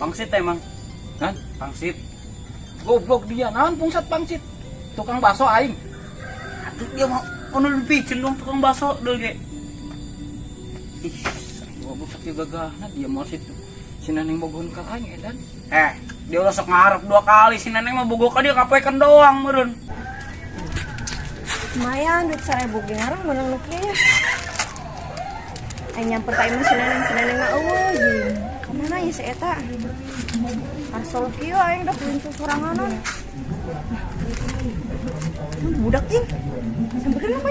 Pangsit emang. Hah? Pangsit. Goblok dia, naon pungsat pangsit? Tukang bakso aing. Atuh dia mah ono dipicen dong tukang bakso deui ge. Ih, goblok sakieu gagahna dia mah situ. Si Neneng bogoheun ka aing edan. Eh, dia ulah sok ngarep dua kali si Neneng mah bogoh ka dia kapoekan doang meureun. Lumayan duit 1000 ge ngarang meunang nu kieu ya. Aing nyamper ka imah si Neneng mah eueuh jeung. Kamana ya si eta? Asal kieu aing dah kunci soranganan. Budak jeung. Sampeurkeun apa?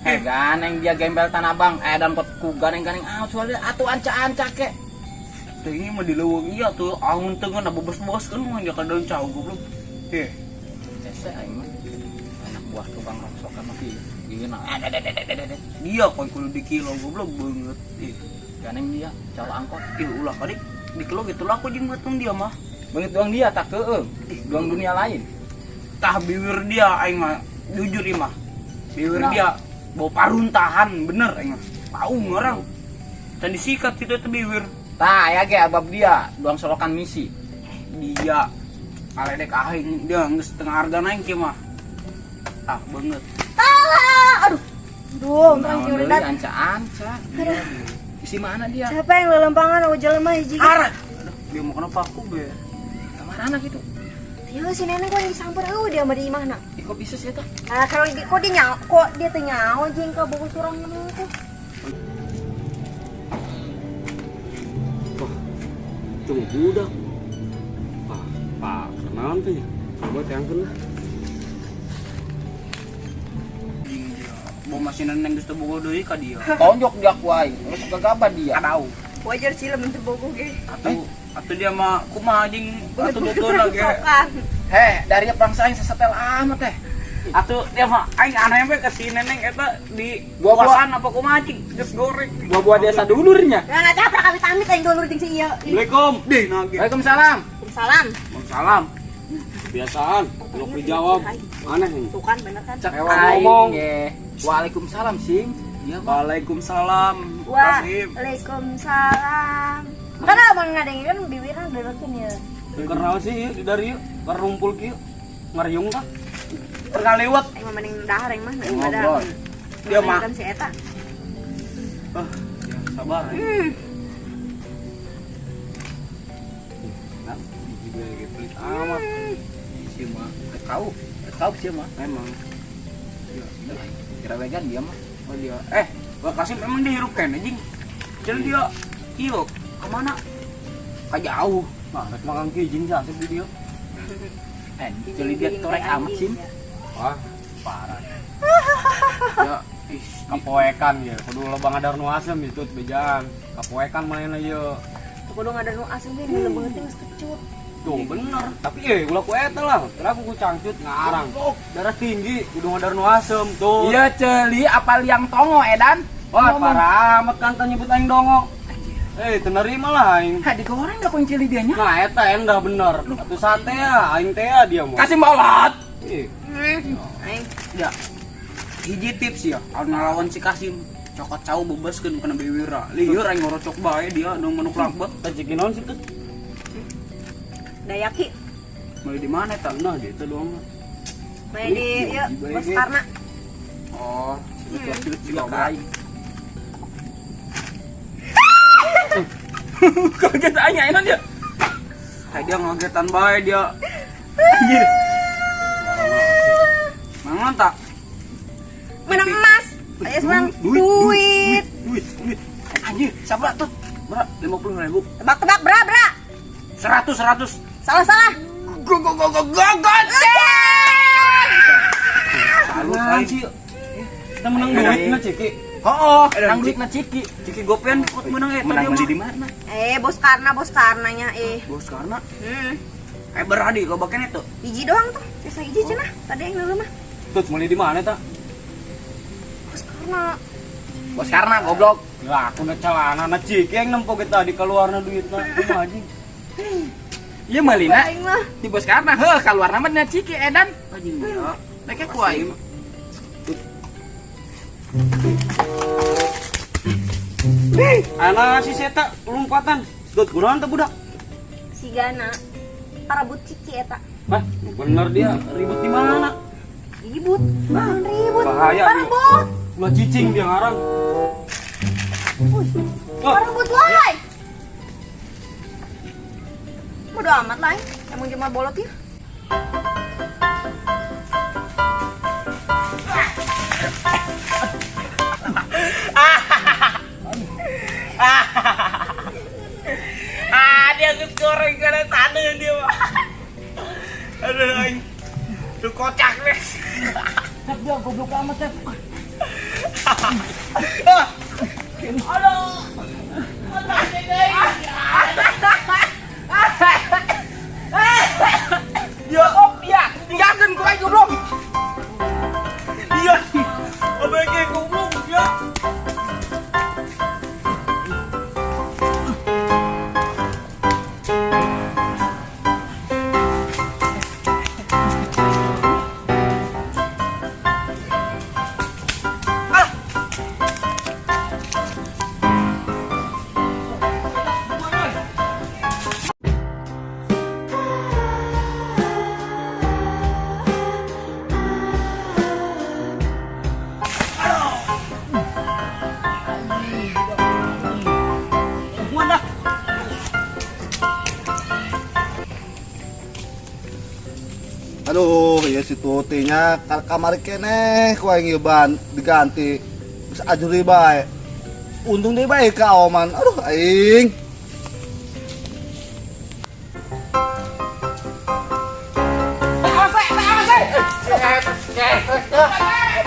Eh, ganeng dia gembel Tanah Abang, edan pot ku ganeng-ganeng ah soalnya atuh anca-anca ke. Teh ini mah di leuweung iya tuh amun teu ngeunah bebes-bebeskeun mah dia ka daun cau goblok. Eh, Hese aing mah. Anak buah tukang rongsokan mah kieu. Gieuna. Ada. Dia koi kudu di kilo goblok banget. Ih, Ganeng dia calo angkot. Ih ulah kali di kilo gitu lah aku jeung ngetung dia mah. Beungeut doang dia tak keung. Ih, doang dunia lain. Tah bibir dia aing mah jujur ieu mah. Bibir Nah. dia bau paruntahan bener aing mah. Bau orang. Dan disikat gitu teh bibir. Tah ya ge abab dia doang solokan misi. Dia kaledek aing dia geus setengah harga naik kieu mah. Ah banget. Tala! Aduh. Duh, terang Naon kieu deui redat. anca-anca. Isi mana dia? Siapa yang lelempangan eueuh jelema hiji ge? Arah. Aduh, dia mau kenapa aku be? Kamar anak itu. Ya si Neneng kok disamper eueuh dia mah di imahna. Ih, kok bisa sih eta? Nah, kalau di, kok dia nyawa, kok dia teh nyawa jeung ka bogo surang tuh. Wah, cuma budak. Wah, Pak, kenalan tuh ya. Coba teangkeun lah. Bawa masih Neneng geus teu bogo deui ka dia. Tonjok dia ku aing, geus gagabah dia. Kadau. Wajar sih lamun teu bogo ge. Atuh dia mah kumaha jeung atuh botolna ge. Heh, dari perang saing sesetel amat teh. Atuh dia mah aing aneh we ka si Neneng eta di Buah-buah. puasan apa kumaha cing geus goreng. Buah-buah desa dulurnya. Nah, nggak capek kami pamit aing dulur jeung si ieu. Assalamualaikum. Deh nage. Waalaikumsalam. Waalaikumsalam. Waalaikumsalam. Kebiasaan, belum dijawab. Aneh ini. Tuh kan bener kan? Cek Ewa aing ngomong. ge. Waalaikumsalam sing. Iya, Waalaikumsalam. Kasim. Waalaikumsalam. Kan abang ngadengin kan bibirna deureutkeun ya. Kenal sih ieu di dari ieu, ngarumpul kieu. Ngariung tah. Pernah lewat Aing mah mending dahar aing mah Ngobrol. dia mah. Kan si eta. Ah, ya, sabar. Nah, biji ge pelit amat. Si mah kau, kau sih mah. Emang. Kira vegan dia mah. Oh dia. Eh, Wah Kasim emang dia hirup kene anjing. Jadi dia iyo kemana? Ka jauh. Nah, rek makan kijing sih asik di dia. Eh, jadi dia torek amat sih. Wah, parah. Ya, ih, Kapoekan ya, kudu loba ngadar nu asem itu bejaan. Kapoekan main ieu. Tuh kudu ngadar nu asem ge lebeut geus kecut. Tuh bener, tapi ulah ku eta lah. Kenapa ku cangcut ngarang. Darah tinggi, kudu ngadar nu asem tuh. Iya celi apa liang tongo edan? Wah, parah amat kan teu nyebut aing dongo. Eh, teu nerima lah aing. Hah, digoreng dah kunci lidianya. Nah, eta endah bener. Atuh sate ya, aing teh ya dia mah. Kasih maulat. Ih, Aing ya. Hiji tips ya, anu ngalawan si Kasim. Cokot cau bebaskeun kana biwira. Lieur aing ngorocok bae dia nu manuk lakbet. teh ciki naon sih teh? Dayaki. Meuli di mana eta? Nah, dia teh doang. Main di ieu Bos Karna. Oh, Sebut si juga Kobra. aing. Kaget aing edan dia. Kayak dia ngagetan bae dia. Anjir. Mangan tak? Menang emas. Ayo menang duit. Duit, duit. Anjir, sabar tuh. Berapa? 50.000. Tebak-tebak bra bra. 100, 100. Salah salah. Go go go go go go. Salut Apaan aing. sih? Kita menang duit na ciki. Oh, Eh, menang duit na ciki. Ciki gopean kok menang eta Menang dia beli mah. di mana? Eh, bos Karna, bos Karnanya eh. Bos Karna. Hmm. Eh beradi loba keneh tuh. Hiji doang tuh. Biasa hiji cenah. Tadi yang dulu mah. Tut, meuli di mana ta? Bos Karna. Bos Karna goblok. Ya, aku na celana na ciki yang nempo kita di keluarna duitna. Kumaha anjing? Iya meulina Aing mah. di bos Karna. Heuh, kaluarna mah dina ciki edan. Anjing dia. Mereka ku aing. Anak si seta lompatan. Dut, kunaon teh budak? Sigana parabut ciki eta. Hah, bener dia ribut di mana? Ribut. Naon ribut? Bahaya. Parabut. Ulah cicing dia ngarang. Uy. Parabut wae. Bodo amat lah, emang cuma bolot ya. Ah, dia geus goreng kana taneuh dia mah. Aduh aing. Tuh kocak deh. Cep dia goblok amat, Cep. Aduh. Ya, oh ya, tinggalkan ku aing goblok. Iya. ABG goblok ya. Aduh, ya si Tuti-nya kamari keneh ku aing ieu ban diganti. Geus ajur deui bae. Untung deui bae ka oman. Aduh aing.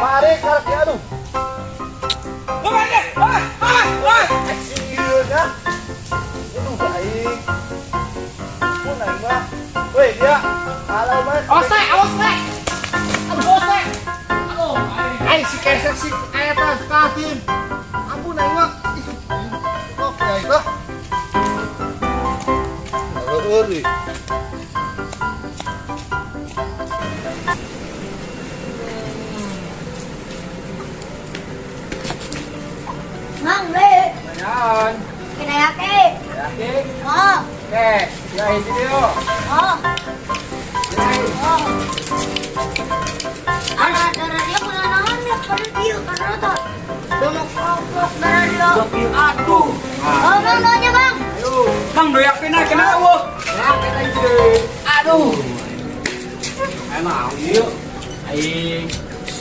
Mari karek aduh. Sieun ya. Aduh aing. Pun aing mah. Weh dia. Alah mah. Ose, ose. Aduh, ose. Aduh, Aing si kesek si eta Kasim. Ampun aing mah. Ih, kok ya itu? Eueuh. Mang, le. Naon? Kena yake. Oke. Oh, Oke, ya ini dia. oh. Oh. Ada darah dia punya naon ya pada dia karena tuh. Dono keropok darah dia. Aduh. Oh, bang, naonnya, Bang? Ayo. Bang doyakin aja kena eueuh. Ya, kita ini deh. Aduh. Emang ieu. Aing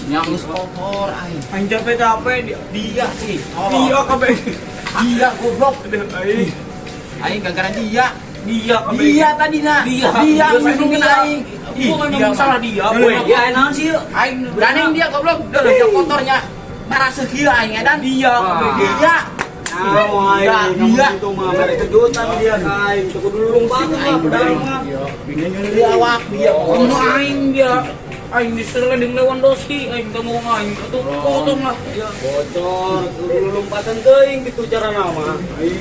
nyang geus kotor aing. Aing capek-capek dia sih. Dia kabeh. Dia goblok. Aduh aing. Aing gara-gara dia. Dia kabeh. Dia tadi nah. Dia. Dia Dia ngomongin dia. aing. Ih, Gua dia ngomong salah dia. Weh, Dia naon sih? Aing gandeng dia goblok. Dia kotornya. Maraseuh kieu aing edan. Dia kabeh. Dia. Dia, Dia. itu mah mere kejutan dia aing. Teu kudu lulung banget lah padahal mah. Dia awak dia. Kamu aing dia. Aing diserang dengan Lewandowski, aing kamu aing atuh potong lah. Iya. Bocor, kudu lompatan teuing kitu carana mah. Aing.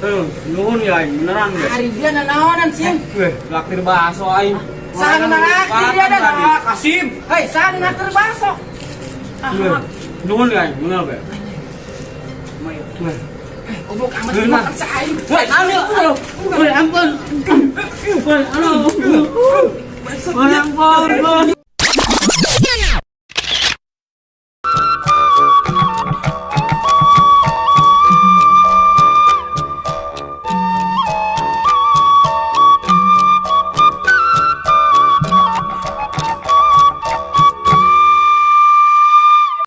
Tuh, nuhun ya aing beneran deh. Ari dia nanaonan sih. Weh, traktir bakso aing. Saha nu naraktir dia dan? Ah, Kasim. Hei, saha nu naktir bakso? Weh, nuhun ya aing, bener be. Weh, Goblok amat makan sa aing. weh, aduh. Weh, ampun. Weh, aduh. Weh, ampun.